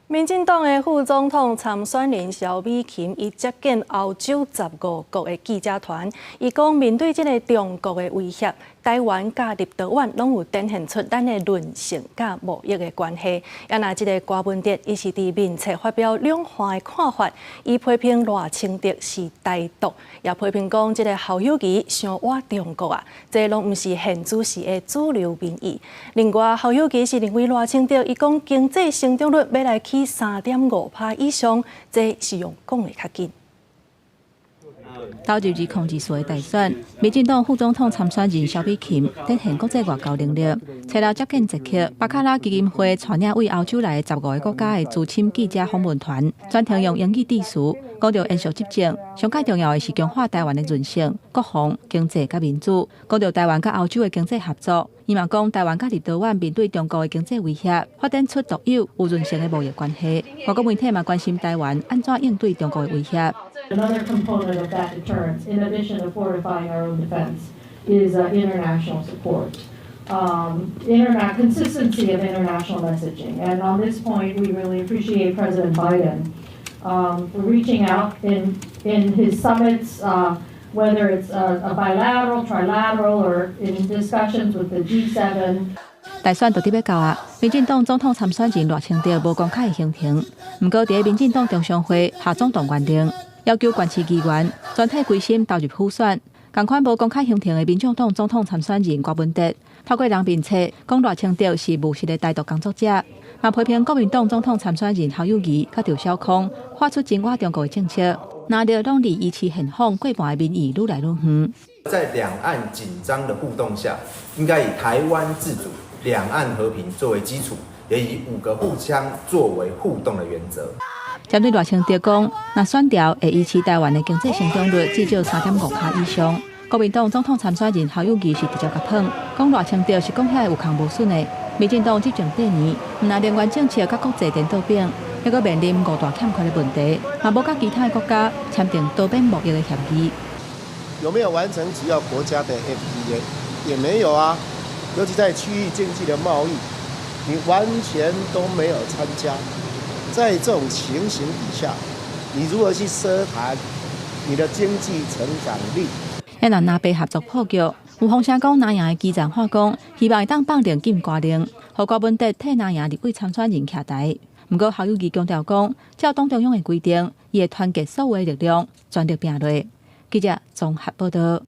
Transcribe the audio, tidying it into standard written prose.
民進黨的副總統參選人蕭美琴，伊接見歐洲15國的記者團，伊講面對這个中國的威脅，台灣佮立陶宛攏有展現出咱的韌性佮貿易的關係。啊，若這个柯文哲，伊是佇面冊發表兩岸的看法，伊批評賴清德是台獨，也批評講這个侯友宜傷倚中國啊，這攏毋是現主時的主流民意。另外，侯友宜是認為賴清德伊講經濟成長率欲來去3.5趴以上，這是用講的較緊。投入2024的大選，民進黨副總統參選人蕭美琴展現國際外交能力，初六接見捷克巴卡拉基金會帶領對歐洲來的15個國家的資深記者訪問團，全程用英語致辭，講著延續執政，上蓋重要的是強化台灣的韌性、國防、經濟佮民主，講著台灣佮歐洲的經濟合作。伊嘛講台灣佮立陶宛面對中國的經濟威脅，發展出獨有有韌性的貿易關係。外國媒體嘛關心台灣按怎應對中國的威脅。 Another component of that deterrence, in addition to fortifying our own defense, is international support. Consistency of international messaging. And on this point, we really appreciate President Biden for reaching out in his summits, whether it's a bilateral, trilateral, or in discussions with the G7. 大選就佇欲到啊！民進黨總統參選人賴清德無公開行程，毋過佇民進黨中常會下總動員令，要求全市議員全體歸心投入輔選。仝款無公開行程的民眾黨總統參選人柯文哲，透過人面冊講賴清德是務實的台獨工作者，嘛批評國民黨總統參選人侯友宜佮陳小康發出真倚中國的政策，藍綠攏離維持現況過半的民意愈來愈遠。在兩岸緊張的互動下，應該以台灣自主、兩岸和平作為基礎，也以五個互相作為互動的原則。針對賴清德講，若選著會維持台灣的經濟成長率至少3.5趴以上。國民黨總統參選人侯友宜是直接共噴，講賴清德是講遐有空無筍的。民進黨執政八年，毋但能源政策佮國際顛倒反，猶閣面臨五大欠缺的問題，嘛無佮其他的國家簽訂多邊貿易的協議。有沒有完成主要國家的 FTA？也沒有啊，尤其在區域經濟的貿易，你完全都沒有參加。在這種情形底下，你如何去奢談你的經濟成長率？彼若南北合作破局，有風聲講藍營的基層化講，希望會當放任禁歌令，予柯文哲替藍營立委參選人徛台。毋過侯友宜強調講，照黨中央的規定，伊會團結所有的力量，全力拼落。記者綜合報道。